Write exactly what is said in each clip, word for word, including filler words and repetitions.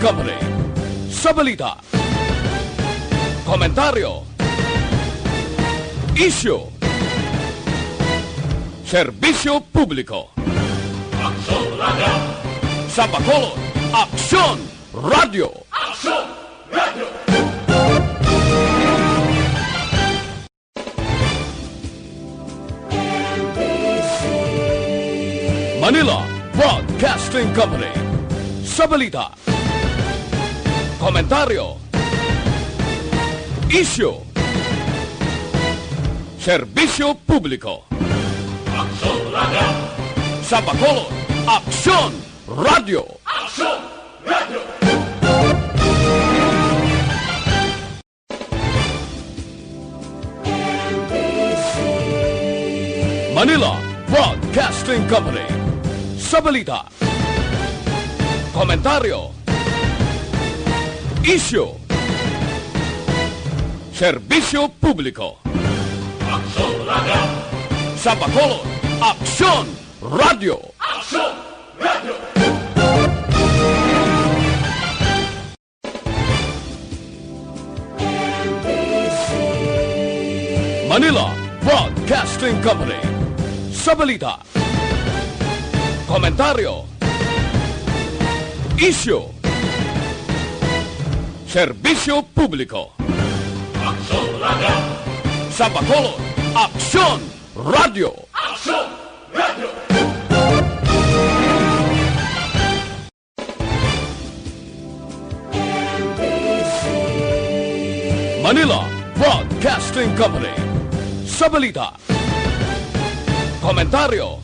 Company. Sa balita, komentaryo, isyu, serbisyo publiko. Aksyon Radio! Sa Bacolod, Aksyon Radio! Aksyon Radio! Manila Broadcasting Company. Sa balita, komentaryo, isyu, serbisyo publiko. Aksyon Radio! Sa Bacolod, Aksyon Radio! Aksyon Radio! Manila Broadcasting Company. Sa balita, komentaryo, isyu, serbisyo publiko. Aksyon Radio! Sa Bacolod, Aksyon Radio! Aksyon Radio! Manila Broadcasting Company. Sa balita, komentaryo, isyu, serbisyo publiko. Aksyon Radio! Sa Bacolod, Aksyon Radio! Aksyon Radio! Manila Broadcasting Company. Sa balita, komentaryo,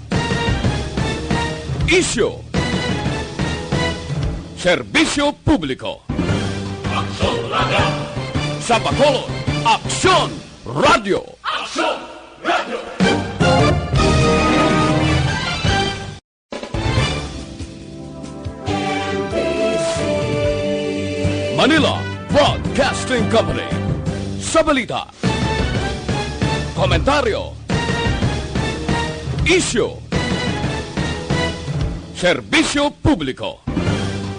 isyu, serbisyo publiko. Aksyon Radio! Sa Bacolod, Aksyon Radio! Aksyon Radio! Manila Broadcasting Company. Sa balita, komentaryo, isyu, serbisyo publiko.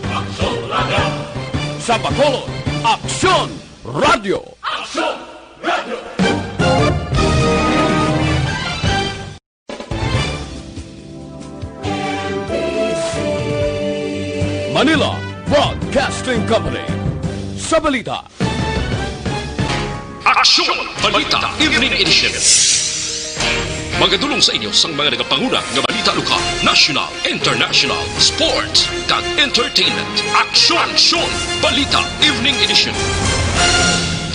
Aksyon Radio! Sa Bacolod, Aksyon Radio! Aksyon Radio! Manila Broadcasting Company. Sa balita, Aksyon Balita Evening Edition. Magadulong sa inyo sang mga nagapanguna nga balita lokal, national, international, sports, kag entertainment. Aksyon! Aksyon! Balita Evening Edition.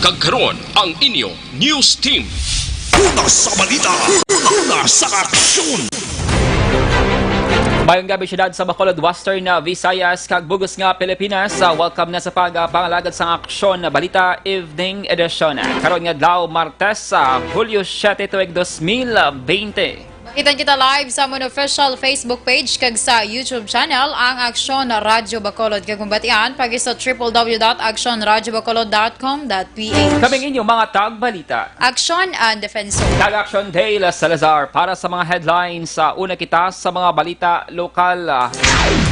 Kag karon, ang inyo news team. Una sa balita, una sa aksyon. Mayong gabi, siyudad sa Bacolod, Western, ah, Visayas, kag bug-os nga Pilipinas. Ah, welcome na sa pag, ah, pangalagad sang Aksyon Balita Evening Edition. Karon nga adlaw, Martes, ah, Hulyo siete, tuig dos mil bente. Makita kita live sa amon official Facebook page kag sa YouTube channel, ang Aksyon Radyo Bacolod. Kag mabatian pagi sa triple W dot aksyon radyo bacolod dot com dot P H. Kami ang inyong mga tagbalita. Aksyon and Defensor. Kag Aksyon Dale Salazar para sa mga headlines. Sa una kita sa mga balita lokal, ah,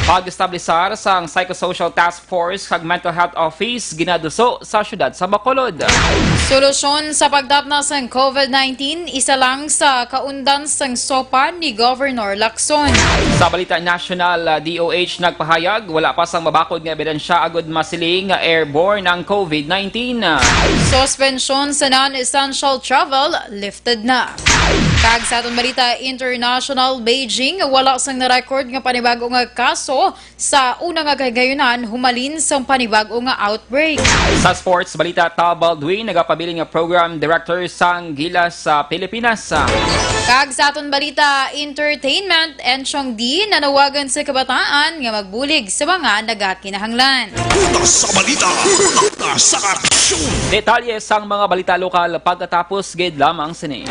pag-establisar sang Psychosocial Task Force kag Mental Health Office ginaduso sa siyudad sa Bacolod. Solusyon sa pagtapna sang COVID nineteen, isa lang sa kaundan sang SOPA ni Governor Lacson. Sa balita nasyonal, ah, D O H nagpahayag, wala pa sang mabakod nga ebidensya agud masiling nga airborne ang COVID nineteen. Suspensyon sa non-essential travel lifted na. Kag sa aton balita international, Beijing, wala sang na-record nga panibago nga kaso sa una nga kahigayunan humalin sang panibago nga outbreak. Sa sports balita, Tal Baldwin nagapabilin nga program director sang Gilas sa Pilipinas. Kag sa aton balita entertainment, Enchong D nanawagan sa kabataan nga magbulig sa mga nagakinahanglan. Una sa balita, una sa aksyon. Detalye sang mga balita lokal pagkatapos gid lamang sini.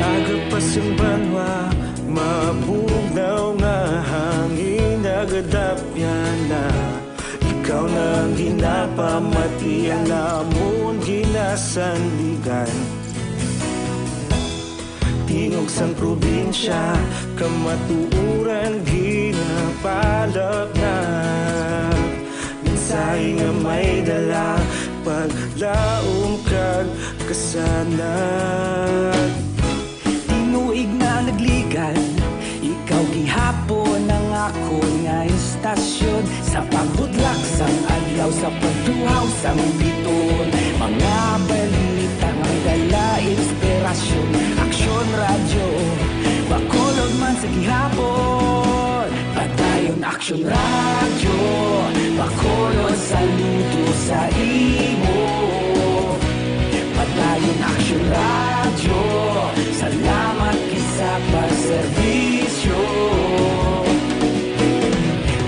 Agapas ang banwa, mabugnaw nga na, ikaw na ang ginapamati, ang amon ginasandigan. Tingog sang probinsya, kamatuoran ginapalapnag. Mensahe nga may dala, paglaom kag kasanag. Tinuig na nagligad, ikaw gihapon ang akon nga istasyon. Sa pagbudlak sang adlaw, sa pagtuhaw sang bituon, mga balita nga may dala inspirasyon. Aksyon Radyo, Bacolod man sa gihapon. Padayon Aksyon Radyo, Bacolod, saludo sa imo. Padayon Aksyon Radyo, salamat gid sa pagserbisyo.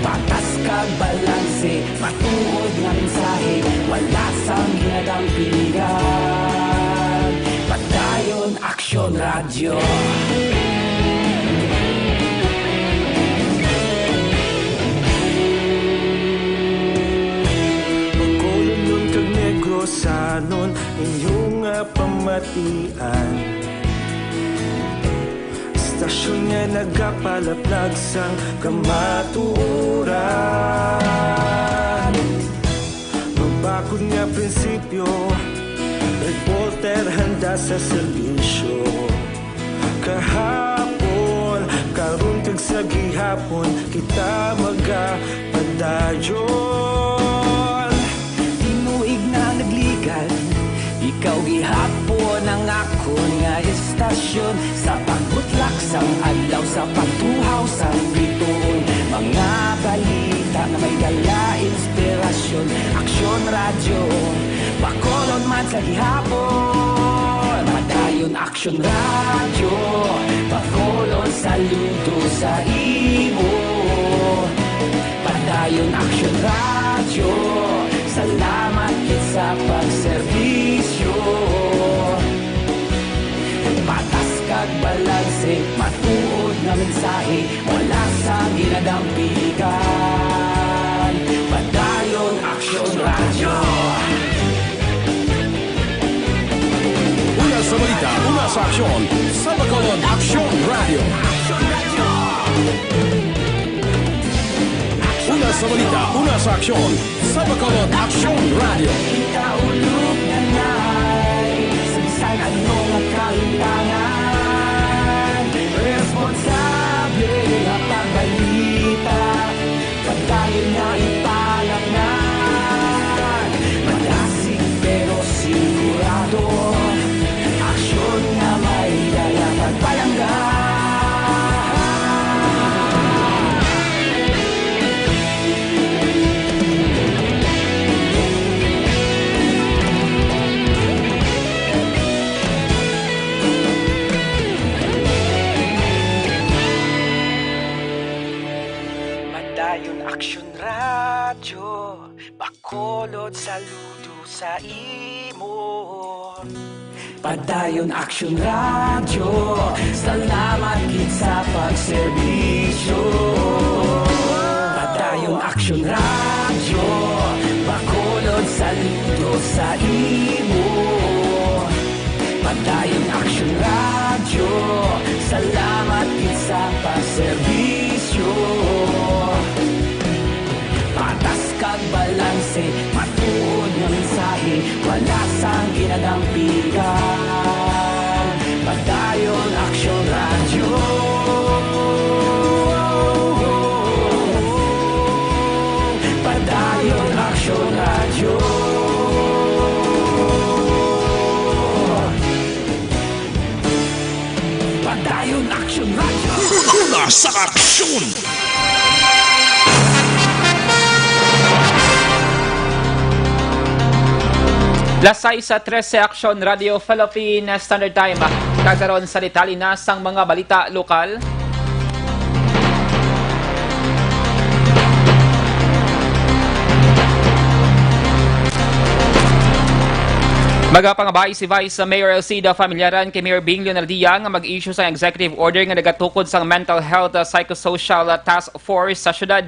Patas kag balanse, matuod nga mensahe, wala sang ginadampigan. Padayon Aksyon Radyo. Bacolodnon kag Negrosanon, inyo nga pamatian. Istasyon nga nagapalaplag sang kamatuoran. Mabakod nga prinsipyo, reporter handa sa serbisyo. Kahapon, karon kag sa gihapon, kita magapadayon. Tinuig na nagligad, ikaw gihapon ang akon nga istasyon. Sa pagbutlak sang adlaw, sa pagtuhaw sang bituon, mga balita nga may dala inspirasyon. Aksyon Radyo, Bacolod man sa gihapon. Padayon Aksyon Radyo, Bacolod, saludo sa imo. Padayon Aksyon Radyo, salamat gid sa pagserbisyo. Patas kag balanse, matuod nga mensahe, wala sang ginadampigan. Padayon Aksyon Radyo. Una sa balita, una sa aksyon, sa Bacolod Aksyon Radyo. Una sa balita, una sa aksyon, sa Bacolod Aksyon Radyo. Kita ulog nanay, sa bisan ano nga kalimtangan, responsable nga pagbalita. Padayon nga ipalapngan, madasig pero sigurado. Aksyon nga may dala kag palangga. Padayon Aksyon Radyo, Bacolod, saludo sa imo. Padayon Aksyon Radyo, salamat gid sa pagserbisyo. Padayon Aksyon Radyo, Bacolod, saludo sa imo. Padayon Aksyon Radyo, salamat gid sa pagserbisyo. Patas kag balanse, matuod nga mensahe, wala sang ginadampigan. Padayon Aksyon Radyo. Padayon Aksyon Radyo. Padayon Aksyon Radyo. Una sa aksyon. Las sais trese, Aksyon Radyo Philippine Standard Time. Kag karon sa detalye na sang mga balita lokal. Magapangabay si Vice Mayor Elcida Familiaran kay Mayor Bing Leonardia nga mag-issue sang executive order nga nagatukod sang mental health, uh, psychosocial, uh, task force sa syudad.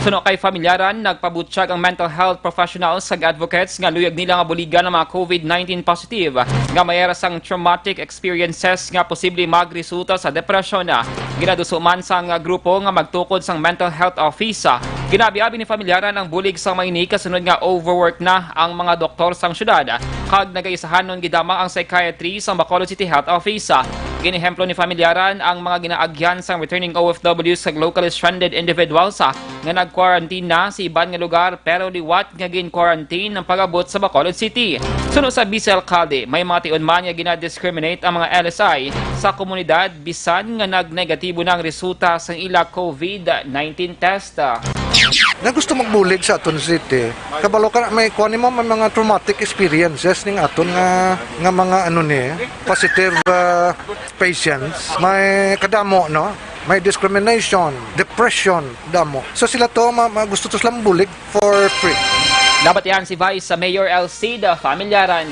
Suno kay Familiaran, nagpabutyag ang mental health professionals kag advocates nga luyag nila nga buligan ang mga COVID nineteen positive nga may ara sang traumatic experiences nga posible magresulta sa depresyon. Ginaduso man sang grupo nga magtukod sang mental health office. Ginabi-abi ni Familiaran ang bulig sang mga ini kasunod nga overwork na ang mga doktor sang syudad kag nagaisahanon gidama ang psychiatry sang Bacolod City Health Office. Ginehemplo ni Familiaran ang mga ginaagyan sang returning O F Ws kag locally stranded individuals nga nag-quarantine na sa iban nga lugar pero liwat nga gin-quarantine ang pag-abot sa Bacolod City. Suno sa Vice Alcalde, may mga tion man nga gina-discriminate ang mga L S I sa komunidad bisan nga nag-negatibo na ang resulta sang ila COVID nineteen test. Nga gusto magbulig sa aton city. Kabalo ka, may kuwan nimo, may mga traumatic experiences ning aton nga, nga mga ano ni, positive, ah, patients. May kadamo, no? May discrimination, depression, damo. So sila to, ma, ma, gusto to silang bulig for free. Nabatian si Vice Mayor Elcida Familiaran.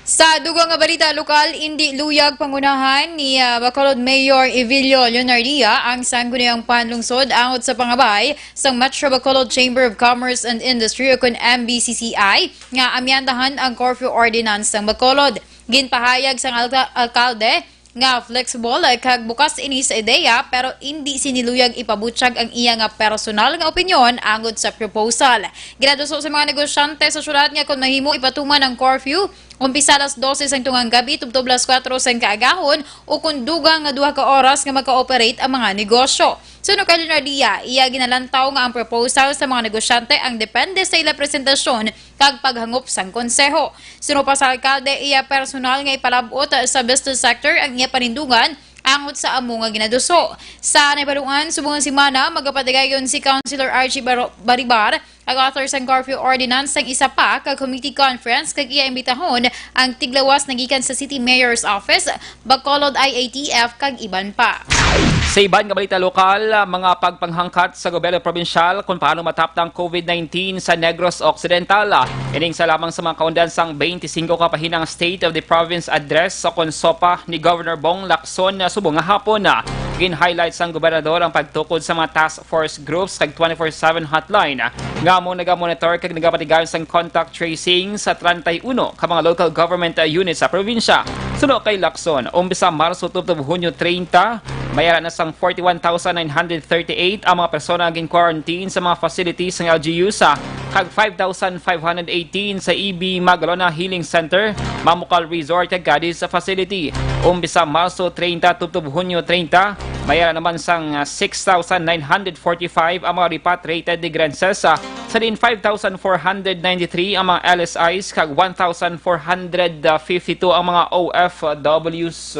Sa dugang nga balita lokal, indi luyag pangunahan ni, ah, Bacolod Mayor Evilio Leonardia ang Sangguniang Panlungsod angot sa pangabay sang Metro Bacolod Chamber of Commerce and Industry, o kun M B C C I, nga amyandahan ang curfew ordinance sang Bacolod. Ginpahayag sang alka-, alkalde nga flexible kag bukas ini sa ideya, pero indi sini luyag ipabutyag ang iya nga personal nga opinyon angot sa proposal. Ginaduso sa mga negosyante sa syudad nga kon mahimo ipatuman ang curfew, umpisa alas dose sang tungang gabi tubtob alas kuwatro sang kaagahon, o kon dugang nga duha ka oras nga maka-operate ang mga negosyo. Suno kay Leonardia, iya ginalantaw nga ang proposal sa mga negosyante ang depende sa ila presentasyon kag paghangop sang konseho. Suno pa sa alkalde, iya personal nga ipalab-ot sa business sector ang iya panindugan angot sa amo nga ginaduso. Sa nahibaluan, subong nga semana, magapatigayon si Councilor Archie Baro-, Baribar, ang author sang curfew ordinance, sang isa pa ka committee conference, kag iya imbitahon ang tiglawas nga gikan sa City Mayor's Office, Bacolod I A T F, kag iban pa. Sa iban nga balita lokal, mga pagpanghangkat sa gobyerno probinsyal kung paano mataptan ang COVID nineteen sa Negros Occidental. Ining sa lamang sa mga kaundan sang twenty-five ka pahinang State of the Province Address sa kon SOPA ni Governor Bong Lacson subong nga hapon. Gin-highlight sang gobernador ang pagtukod sa mga task force groups kag twenty-four seven hotline nga amo nagamonitor kag nagapatigayon sang contact tracing sa treinta y uno ka mga local government units sa probinsya. Suno kay Lacson, umpisa Marso tubtob Hunyo treinta, may ara na sang forty-one thousand nine hundred thirty-eight ang mga persona nga gin-quarantine sa mga facilities sang L G Us, ah, kag five thousand five hundred eighteen sa E B Magalona Healing Center, Mamukal Resort, kag Cadiz facility. Umpisa Marso treinta tubtob Hunyo treinta, may ara naman sang, ah, six thousand nine hundred forty-five ang mga repatriated migrantes, ah, sa diin five thousand four hundred ninety-three ang mga L S Is kag one thousand four hundred fifty-two ang mga O F Ws.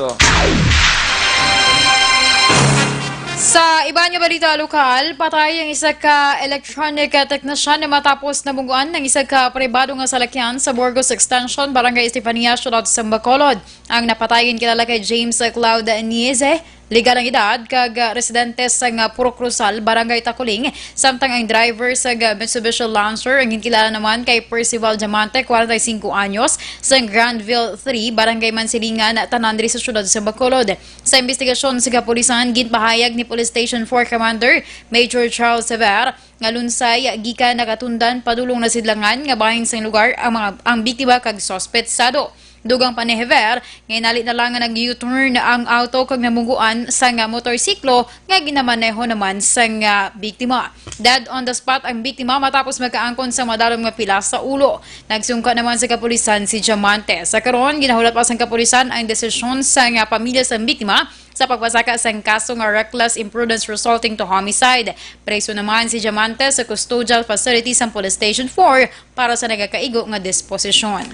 Sa iban nga balita lokal, patay ang isa ka electronic technician matapos nabungguan ang isa ka pribado nga salakyan sa Burgos Extension, Barangay Estefania, Siyudad sa Bacolod. Ang napatay ginkilala kay James Cloud Nieze, legal ang edad, kag, ah, residente sang, ah, Purok Rosal, Barangay Taculing, samtang ang driver sang, ah, Mitsubishi Lancer ang ginkilala naman kay Percival Diamante, kwarenta y singko anyos, sang Granville three, Barangay Mansilingan, tanan diri sa siyudad sa Bacolod. Sa imbestigasyon sa kapulisan, ginpahayag ni Police Station four Commander Major Charles Sever nga lunsay gikan Nakatundan padulong Nasidlangan nga bahin sang lugar ang mga, ang biktima kag suspetsado. Dugang pa ni Hever, nga inali na lang nga nag-U-turn ang auto kag nabungguan sang motorsiklo nga ginamaneho naman sang, ah, biktima. Dead on the spot ang biktima matapos makaangkon sa madalom nga pilas sa ulo. Nagsungka naman sa kapulisan si Diamante. Sa karon, ginahulat pa sang kapulisan ang desisyon sang pamilya sang biktima sa pagpasaka sang kaso nga reckless imprudence resulting to homicide. Preso naman si Diamante sa custodial facility sang Police Station four para sa nagakaigo nga disposisyon.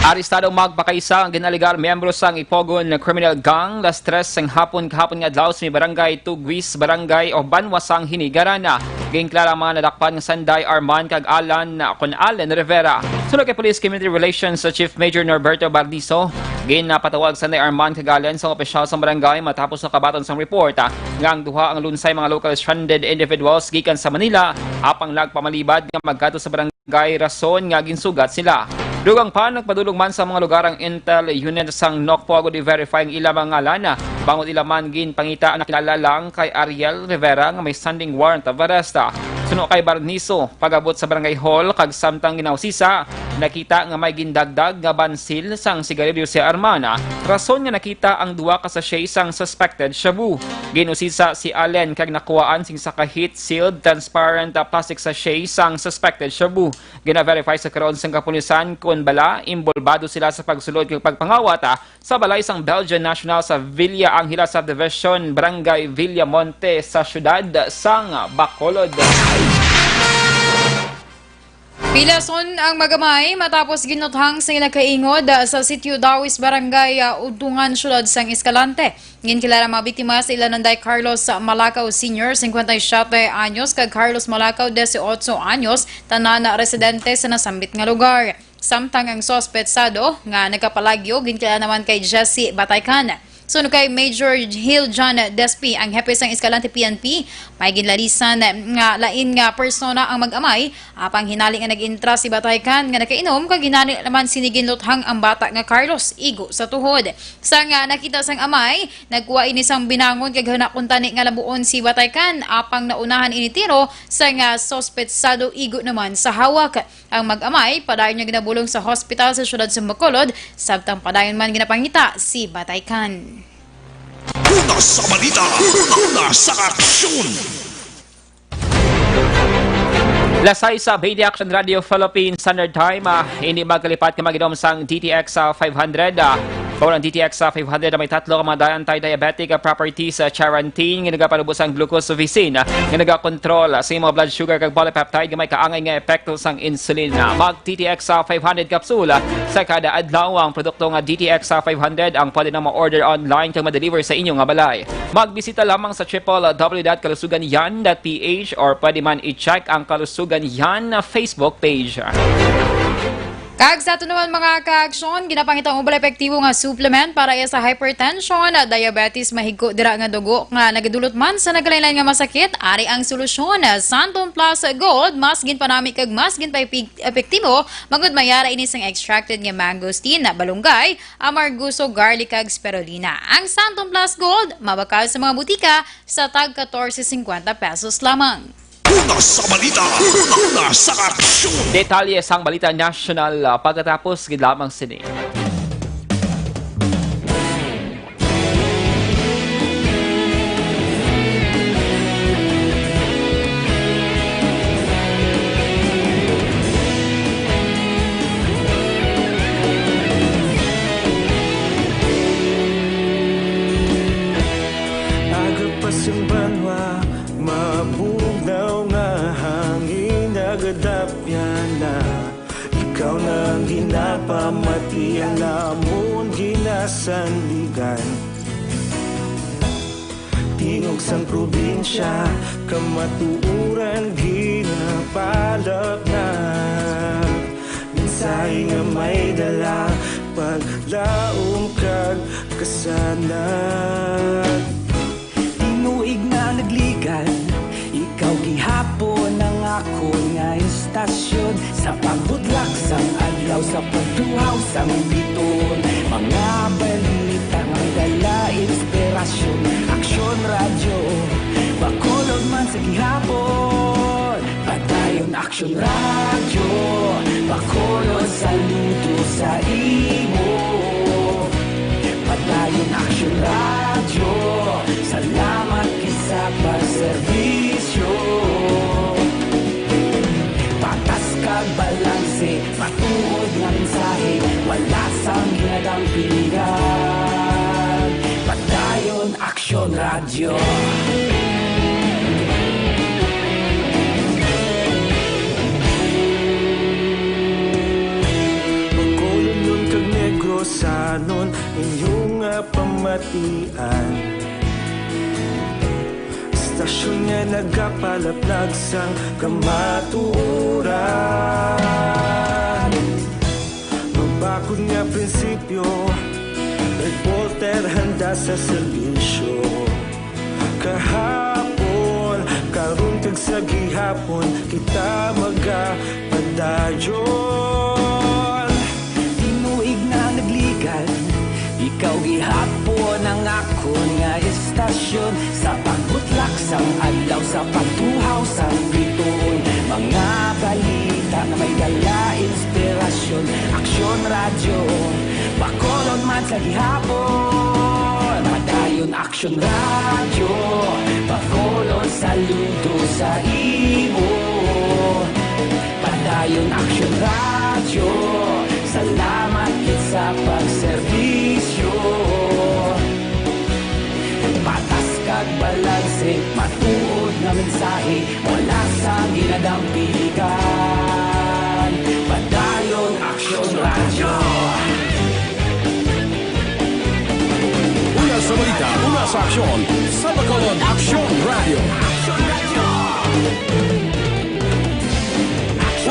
Arestado magpakaisa ang gin-alegar miyembro sang Ipogon Criminal Gang, las tres sang hapon kahapon nga adlaw sa may barangay Tugwis, barangay o Banwa sang Hinigaran. Ginklara ang mga nadakpan nga Sanday Arman kag Alan, kun Allen Rivera. Suno kay Police Community Relations Chief Major Norberto Barnizo, ginapatawag Sanday Arman kag Allen sa opisyal sa barangay matapos nakabaton sang report, ah, nga ang duha ang lunsay mga local stranded individuals gikan sa Manila, apang nagpamalibad nga magkadto sa barangay rason nga ginsugat sila. Dugang pa, nagpadulong man sa mga lugar ang Intel Unit sang Nocpo agud i-verify ang ila mga ngalan, bangod ila man ginpangita ang nakilala lang kay Ariel Rivera nga may standing warrant of arrest. Suno kay Barniso, pag-abot sa barangay hall kag samtang ginausisa, nakita nga may gindagdag nga bansil sang sigarilyo si Arman, rason nga nakita ang duha ka sachet sang suspected shabu. Ginusisa si Allen kag nakuhaan sing sa ka heat-sealed transparent, ah, plastic sachet sang suspected shabu. Gina-verify sa karon sang kapulisan kon bala inbolbado sila sa pagsulod kag pagpangawat, ah, sa balay sang Belgian national sa Villa Angela Subdivision, Barangay Villamonte, sa siyudad sang Bacolod. Pilason ang mag-amay matapos ginuthang sa ila kaingod, ah, sa Sitio Dawis, Barangay, ah, Udtungan, Siyudad sang Escalante. Ginkilala ang mga biktima sa ila nanday Carlos Malacao Senior, cincuenta y siete anyos, kag Carlos Malacao, dieciocho anyos, tanan na residente sa nasambit nga lugar. Samtang ang suspetsado nga nagkapalagyo, ginkilala naman kay Jesse Bataycan. Suno kay Major Hill John Despi, ang hepe sang Escalante P N P, may ginlalisan nga lain nga persona ang mag-amay, apang hinali nga nag-intra si Bataycan nga nakainom, kag hinali naman sini ginluthang ang bata nga Carlos igo sa tuhod. Sang, ah, nakita sang amay, nagkuha ini sang binangon kag huna kuntani nga labuon si Bataycan, apang naunahan ini tiro sang, ah, suspetsado igo naman sa hawak. Ang mag-amay padayon nga ginabulong sa hospital sa siyudad sa Bacolod, samtang padayon man ginapangita si Bataycan. Una sa balita, una sa aksyon. Lasay sa B D Action Radio Philippines Standard Time, ah, ini magkalipat nga mag-inom sang D T X, ah, five hundred, ah, Bawal ang D T X sa five hundred na may tatlo ka mga anti-diabetic, ah, properties, ah, charantin nga nagapalubo sang glucosylphenol, ah, nga nagakontrol, ah, sa imong blood sugar kag polypeptide nga may kaangay nga epekto sang insulin. Ah, mag D T X sa five hundred capsule, ah, sa kada adlaw. Ang produkto nga D T X sa five hundred ang pwede na ma-order online kag ma-deliver sa inyo nga balay. Magbisita lamang sa triple W dot kalusugan yan dot P H or pwede man i-check ang Kalusugan Yan na Facebook page. Kag sa aton naman, mga ka-aksyon, ginapangita ang ubang epektibo nga supplement para iya sa hypertension, diabetes, mahigko dira nga dugo nga nagadulot man sa nagalain-lain nga masakit. Ari ang solusyon, Santon Plus Gold, mas ginpanami kag mas ginpaepektibo, bangod may ara ini sang extracted nga mangosteen, balunggay, amargoso, garlic, kag spirulina. Ang Santon Plus Gold mabakal sa mga butika sa tag katorse singkwenta pesos lamang. Una sa balita, una sa aksyon. Detalye sang balita nasyonal, ah, pagkatapos gid lamang sini. Aga pa sang banwa, mabugnaw nga hangin nagadapyan na. Ikaw na ang ginapamati, ang lamon ginasandigan. Tingog sang probinsya, kamatuoran ginapalapnag. Mensahe nga may dala, paglaom kag kasanag. Tinuig na nagligad, ikaw gihapon ang akon nga istasyon. Sa pagbudlak sang adlaw, sa pagduhaw sang biton, mga balita nga dala inspirasyon. Aksyon Radyo, Bacolod man sa gihapon. Padayon Aksyon Radyo, Bacolod, saludo sa imo. Padayon Aksyon Radyo, salamat gid sa pagserbisyo. Patas kag balanse, matuod nga mensahe, wala sang ginadampingan. Padayon Aksyon Radyo. Bacolodnon kag Negrosanon, inyo nga pamatian. Istasyon nga nagapalaplag sang kamatuoran. Magbakod nga prinsipyo, reporter handa sa serbisyo. Kahapon, karon kag sa gihapon, kita magapadayon. Sa pagbutlak sang adlaw, sa pagtuhaw sang bituon, mga balita nga may dala inspirasyon. Aksyon Radyo, Bacolod man sa gihapon. Padayon Aksyon Radyo, Bacolod saludo sa imo. Padayon Aksyon Radyo, salamat gid sa pagserbisyo. Patas kag balanse, matuod nga mensahe, wala sang ginadampigan. Padayon Aksyon Radyo. Una sa balita, una sa aksyon, sa Bacolod Aksyon Radyo.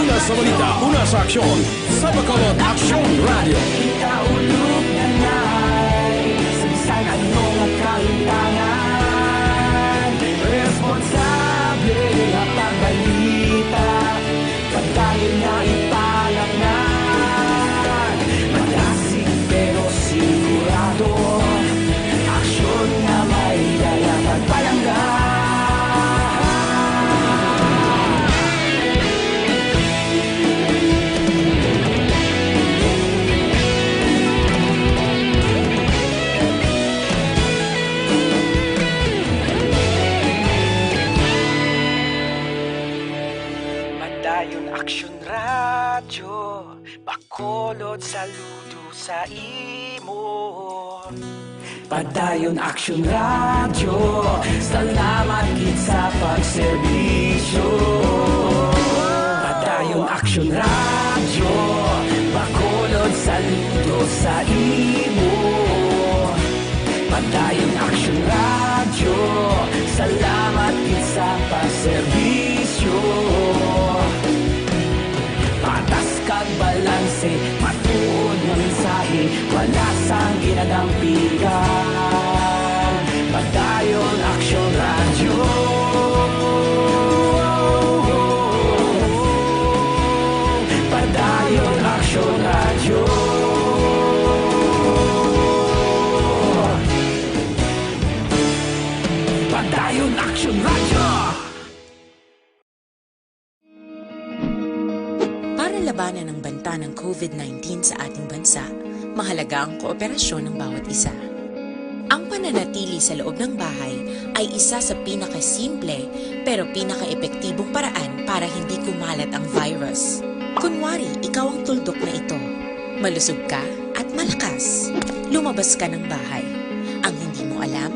Una sa balita, una sa aksyon, sa Bacolod Aksyon Radyo. Ikaulog na na'y sa bisan ano nga kahitangan. Responsable nga pagbalita, padayon nga ipalaknag. Madasig pero sigurado, aksyon nga may dala pagpalangga. Padayon Aksyon Radyo, Bacolod saludo sa imo. Padayon Aksyon Radyo, salamat gid sa pagserbisyo. Padayon Aksyon Radyo, Bacolod saludo sa imo. Padayon Aksyon Radyo, salamat gid sa pagserbisyo. Patas kag balanse, matuod nga mensahe, wala sang ginadampigan. Padayon Aksyon Radyo. Padayon Aksyon Radyo. Padayon Aksyon Radyo. Para labanan ang banta ng COVID nineteen sa ating bansa, mahalaga ang kooperasyon ng bawat isa. Ang pananatili sa loob ng bahay ay isa sa pinakasimple pero pinakaepektibong paraan para hindi kumalat ang virus. Kunwari, ikaw ang tuldok na ito. Malusog ka at malakas. Lumabas ka ng bahay. Ang hindi mo alam,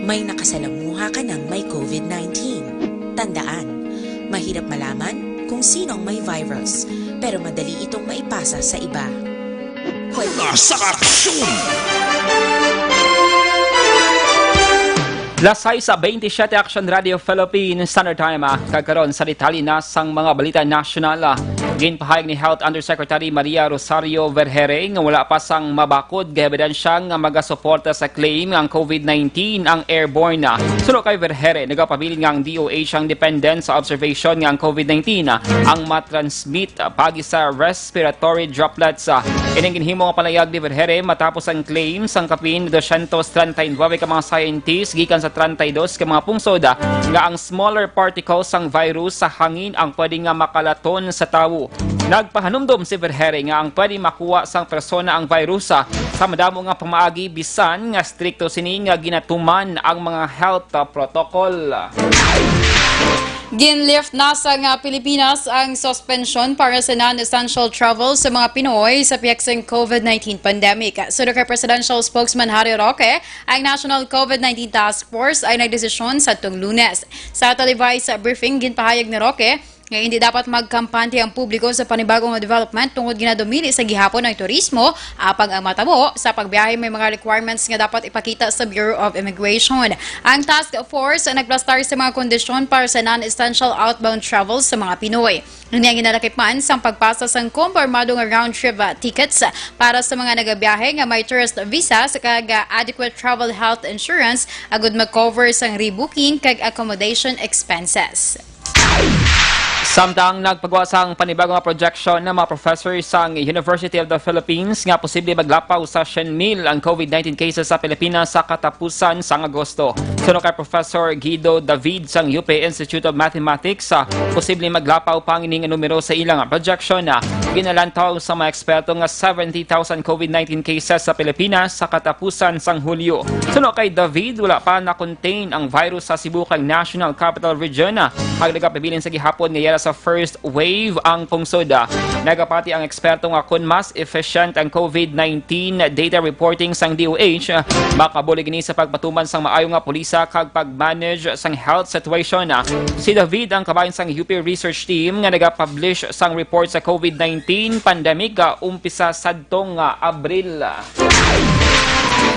may nakasalamuha ka ng may COVID nineteen. Tandaan, mahirap malaman kung sino ang may virus, pero madali itong maipasa sa iba. Una sa aksyon! Las sais bentisiete, Action Radio Philippines Standard Time, ah. Kag karon sa detalye na sang mga balita nasyonal, ah. Ginpahayag ni Health Undersecretary Maria Rosario Vergeire nga wala pa sang mabakod nga ebidensya nga magasuporta sa claim nga ang COVID nineteen ang airborne, ah. Suno kay Vergeire, nagapabilin nga ang D O H ang dependent sa observation nga ang COVID nineteen, ah, ang matransmit, ah, paagi sa respiratory droplets, ah. Ining ginhimo nga panayag ni Vergeire matapos ang claim sang kapin dosyentos treinta y nueve ka mga scientists gikan sa treinta y dos ka mga pungsod, ah, nga ang smaller particles sang virus sa hangin ang pwede nga makalaton sa tawo. Nagpahanumdom si Vergeire nga ang pwede makuha sang persona ang virus, ah, sa madamo nga pamaagi, bisan nga strikto sini nga ginatuman ang mga health, ah, protocol. Gin-lift na sa nga Pilipinas ang suspensyon para sa non-essential travel sa mga Pinoy sa piyak sang COVID nineteen pandemic. Suno kay Presidential Spokesman Harry Roque, ang National COVID nineteen Task Force ay nagdesisyon sa tong Lunes. Sa televised briefing, ginpahayag ni Roque nga hindi dapat magkampante ang publiko sa panibago nga development tungod ginadumili sa gihapon ang turismo, apang ang matabo sa pagbiyahe may mga requirements nga dapat ipakita sa Bureau of Immigration. Ang task force nagplastar sa mga kondisyon para sa non-essential outbound travel sa mga Pinoy. Ini ang ginalakip man sang pagpasa sang kompormado nga round-trip, ah, tickets para sa mga nagabiyahe nga may tourist visas kag, ah, adequate travel health insurance agud mag-cover sang rebooking kag accommodation expenses. Sa Samtang nagpagawa sang panibago nga projection ang mga professor sang University of the Philippines nga posible maglapaw sa siyam mil ang COVID nineteen cases sa Pilipinas sa katapusan sang Agosto. Suno kay Professor Guido David sang U P Institute of Mathematics, ah, posible maglapaw pa ang ining numero sa ilang projection. Ah, ginalantaw sa mga eksperto nga seventy thousand COVID nineteen cases sa Pilipinas sa katapusan sang Hulyo. Suno kay David, wala pa na-contain ang virus sa Cebu kag National Capital Region, ah, ang nagapabilin sa gihapon nga yara sa first wave ang pungsod. Nagapati ang eksperto nga kon mas efficient ang COVID nineteen data reporting sang D O H, makabulig ini sa pagpatuman sang maayo nga pulisa kag pag-manage sang health situation. Si David ang kabahin sang U P research team nga nagapublish sang report sa COVID nineteen pandemic, ah, umpisa sadtong, ah, Abril.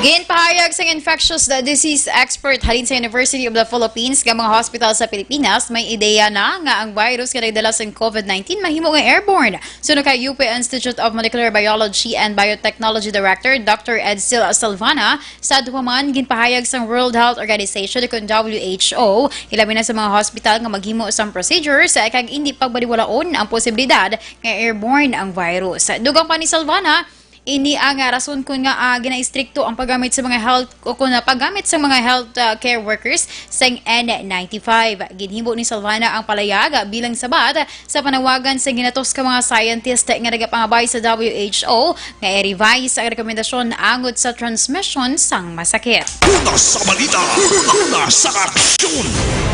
Ginpahayag sang infectious disease expert halin sa University of the Philippines nga mga hospital sa Pilipinas may ideya na nga ang virus nga nagdala sang COVID nineteen mahimo nga airborne. Suno kay U P Institute of Molecular Biology and Biotechnology Director Doctor Edsel Salvana, sadto pa man ginpahayag sang World Health Organization o kon W H O, ilabi na sa mga hospital nga maghimo sang procedures kag indi pagbaliwalaon ang posibilidad nga airborne ang virus. Dugang pa ni Salvana, ini ang, ah, rason kon nga, ah, ginaistrikto ang paggamit sa mga health o kon, ah, paggamit sa mga health, ah, care workers sang N ninety-five. Ginhimo ni Salvana ang palayag, ah, bilang sabat sa panawagan sa ginatos ka mga scientist nga nagapangabay sa W H O nga i-revise ang rekomendasyon angot sa transmission sang masakit. Una sa balita, una sa aksyon.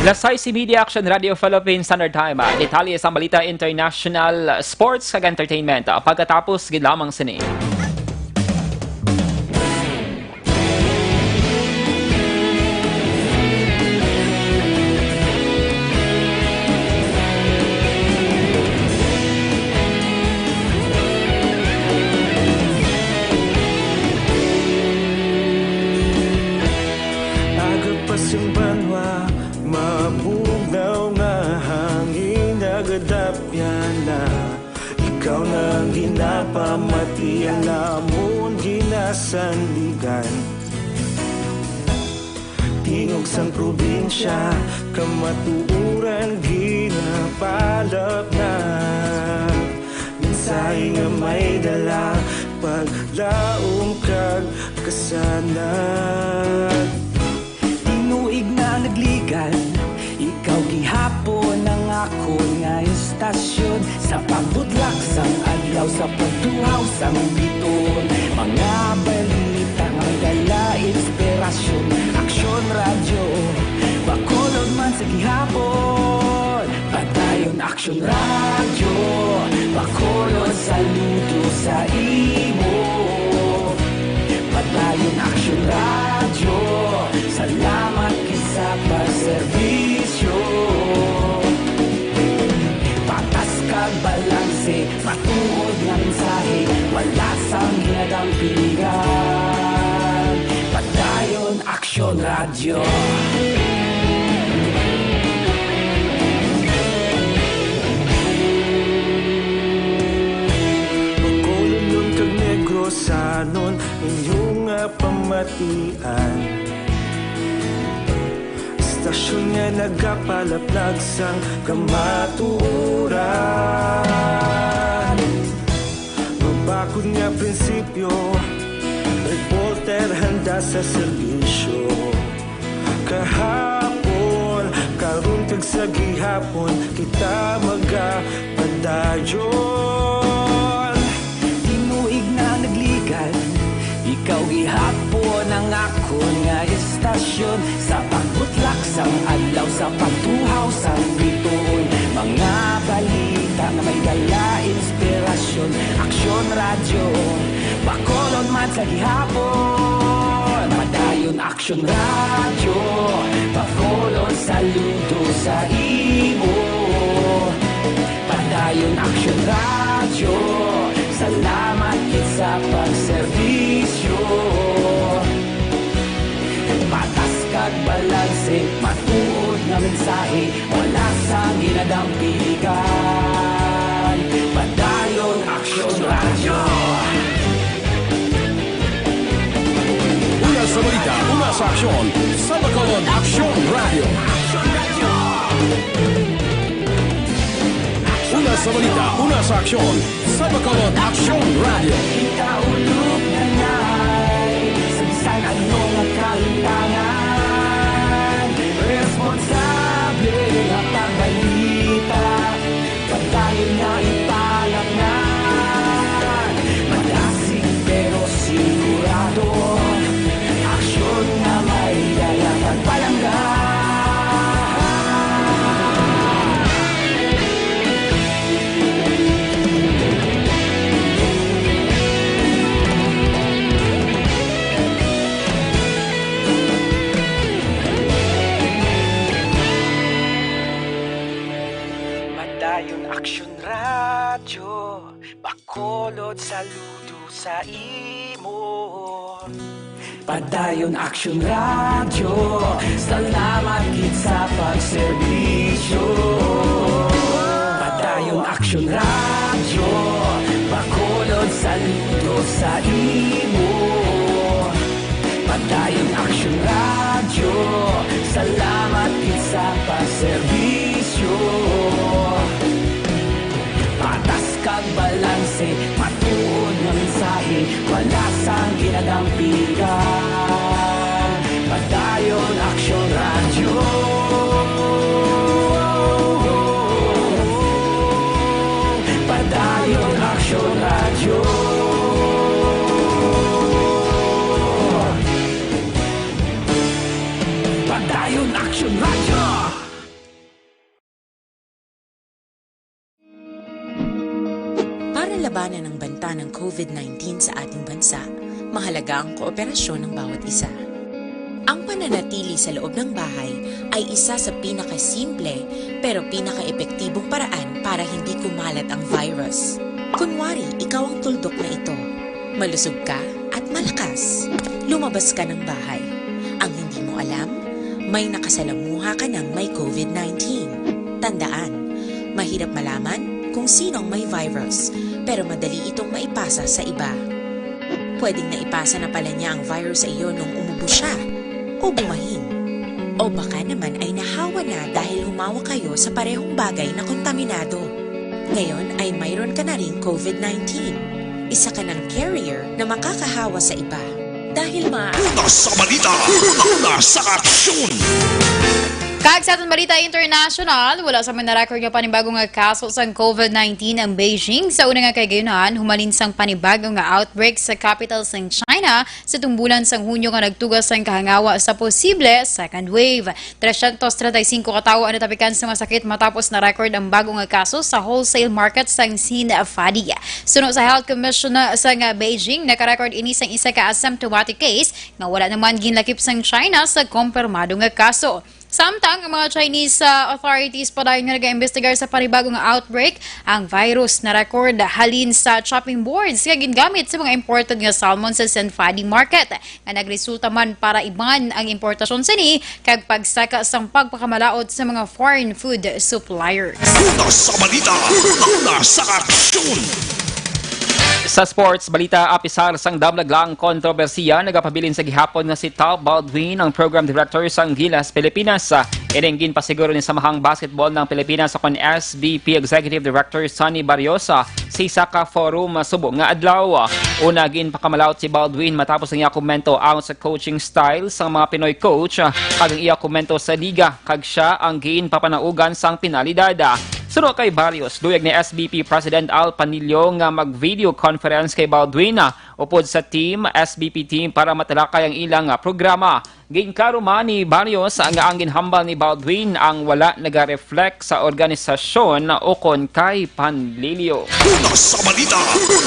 Alas sais y media, Action Radio Philippines Standard Time. Detalye sa balita international, sports, kag entertainment, pagkatapos gid lamang sini. Aga pa sing banwa, mabugnaw nga hangin, nagadapyan na. Ikaw na ang ginapamati, ang amon ginasandigan. Tingog sang probinsya, kamatuoran ginapalapnag. Mensahe nga may dala, paglaom kag kasanag. Tinuig na nagligad, ikaw gihapon ang akon nga istasyon. Sa pagbutlak sang adlaw, sa pagtuhaw sang bituon, mga balita nga may dala inspirasyon. Aksyon Radyo, Bacolod man sa gihapon. Padayon Aksyon Radyo, Bacolod, saludo sa imo. Padayon Aksyon Radyo, salamat gid sa pagserbisyo. Patas kag balanse, matuod nga mensahe, wala sang ginadampigan. Padayon Aksyon Radyo. Bacolodnon kag Negrosanon, inyo nga pamatian. Istasyon nga nagapalaplag sang kamatuoran. Mabakod nga prinsipyo, reporter handa sa serbisyo. Kahapon, karon kag sa gihapon, kita magapadayon. Tinuig na nagligad, ikaw gihapon ang akon nga istasyon. Sa pagbutlak sang adlaw, sa pagtuhaw sang bituon, mga balita nga may dala inspirasyon. Aksyon Radyo, Bacolod man sa gihapon. Padayon Aksyon Radyo, Bacolod, saludo sa imo. Padayon Aksyon Radyo, salamat gid sa pagserbisyo. Patas kag balanse, matuod nga mensahe, wala sang ginadampigan. Padayon Aksyon Radyo. Una sa balita, una sa aksyon, sa Bacolod Aksyon Radyo. Aksyon Radyo. Balita, una sa aksyon, sa Bacolod Aksyon Radio. Kaulog na ngay, sa bisan ano nga kahitangan, responsable nga pagbalita, padayon nga ipalaknan, madasig pero sigurado, aksyon nga may dala kag palangga. Padayon Aksyon Radyo, Bacolod, saludo sa imo. Padayon Aksyon Radyo, salamat gid sa pagserbisyo. Padayon Aksyon Radyo, Bacolod, saludo sa imo. Padayon Aksyon Radyo, salamat gid sa pagserbisyo. Patas kag balanse, matuod nga mensahe, wala sang ginadampigan. Padayon Aksyon Radyo. Padayon Aksyon Radyo. Padayon Aksyon Radyo. Para labanan ang banta ng COVID nineteen sa ating bansa, mahalaga ang kooperasyon ng bawat isa. Ang pananatili sa loob ng bahay ay isa sa pinakasimple pero pinakaepektibong paraan para hindi kumalat ang virus. Kunwari, ikaw ang tuldok na ito. Malusog ka at malakas. Lumabas ka ng bahay. Ang hindi mo alam, may nakasalamuha ka ng may COVID nineteen. Tandaan, mahirap malaman kung sino ang may virus, pero madali itong maipasa sa iba. Pwedeng naipasa na pala niya ang virus sa iyo nung umubo siya, o bumahin. O baka naman ay nahawa na dahil humawak kayo sa parehong bagay na kontaminado. Ngayon ay mayroon ka na ring COVID nineteen. Isa ka ng carrier na makakahawa sa iba. Dahil ma- Una sa balita, una sa aksyon. Kag sa aton balita international, wala sa man na-record nga panibago nga kaso sang COVID nineteen ang Beijing sa una nga kahigayunan humalin sang panibago nga outbreak sa capital sang China sa tumbulan sang Hunyo nga nagtuga sang kahangawa sa posible second wave. Trescientos treinta y cinco ka tawo ang natapikan sa masakit matapos na-record ang bago nga kaso sa wholesale market sang Xinfadi. Suno sa Health Commissioner sang Beijing, naka-record ini sang isa ka asymptomatic case nga wala naman ginlakip sang China sa kompirmado nga kaso. Samtang ang mga Chinese, ah, authorities padayon nga nagaimbestigar sa panibago nga outbreak, ang virus na-record halin sa chopping boards nga gingamit sa mga imported nga salmon sa Xinfadi market, nga nagresulta man para i-ban ang importasyon sini kag pagsaka sang pagpakamalaut sa mga foreign food suppliers. Una sa balita, una sa aksyon. Sa sports balita, apisar sang damlag lang kontrobersiya, nagapabilin sa gihapon nga si Tal Baldwin ang program director sang Gilas Pilipinas. Ining ginpasiguro ni Samahang Basketball ng Pilipinas o kon S B P Executive Director Sonny Barrios sa isa ka forum subong nga adlaw. Una, ginpakamalaut si Baldwin matapos ang iya komento ang sa coaching style sang mga Pinoy coach, kag ang iya komento sa liga, kag siya ang ginpapanaugan sang penalidad. Suno kay Barrios, luyag ni S B P President Al Panillo nga mag-video conference kay Baldwin, ah, upod sa team, S B P team, para matalakay ang ilang, ah, programa. Ginkaruman ni Barrios nga ang ginhambal ni Baldwin ang wala naga-reflect sa organisasyon ukon kay Panlilio. Una sa balita,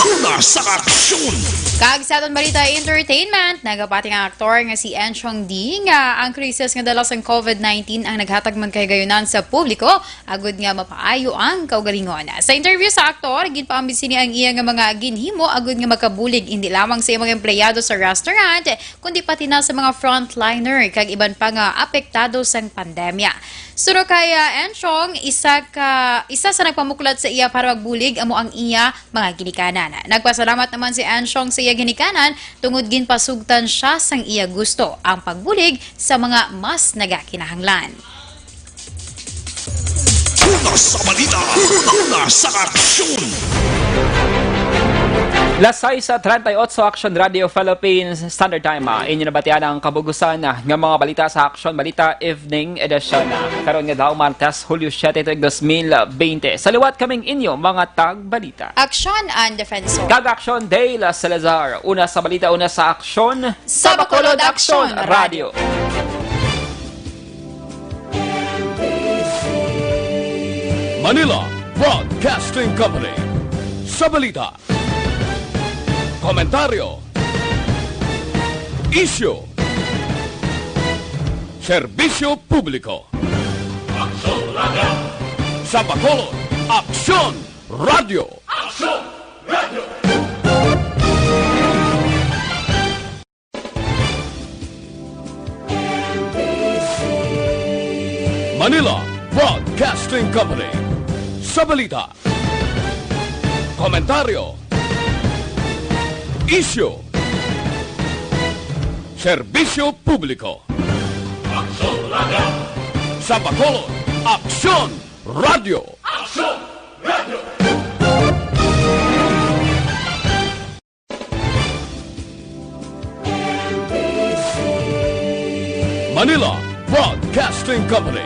una sa aksyon. Kag sa aton balita entertainment, nagapati ang aktor nga si Enchong D nga ang krisis nga dala sang COVID nineteen ang naghatag man kahigayunan sa publiko agud nga mapaayo ang kaugalingon. Sa interview sa aktor, ginpaambit sini ang iya nga mga ginhimo agud nga makabulig hindi lamang sa iyang mga empleyado sa restaurant, kundi pati na sa mga frontliner kag iban pa nga apektado sang pandemya. Suno kay, ah, Enchong, isa ka, isa sa nagpamuklat sa iya para magbulig amo ang iya mga ginikanan. Nagpasalamat naman si Enchong sa iya ginikanan tungod ginpasugtan siya sang iya gusto, ang pagbulig sa mga mas nagakinahanglan. Sa balita, una sa aksyon. Las sais treinta y ocho, Aksyon Radio Philippines Standard Time. Ah, inyo nabatian ang kabugusan, ah, nga mga balita sa Aksyon Balita Evening Edition. Ah, karon nga daw, Martes, Hulyo siete, tuig dos mil bente. Sa liwat kaming inyo, mga tagbalita. Aksyon and Defensor. Kag Aksyon Dale Salazar. Una sa balita, una sa aksyon. Sa Bacolod Aksyon Radio. Manila Broadcasting Company. Sa balita, komentaryo, isyu, serbisyo publiko. Aksyon Radio. Sa Bacolod, Aksyon Radio. Aksyon Radio. Manila Broadcasting Company. Sa balita, komentaryo, isyu, serbisyo publiko. Aksyon Radio. Sa Bacolod, Aksyon Radio. Aksyon Radio. Manila Broadcasting Company.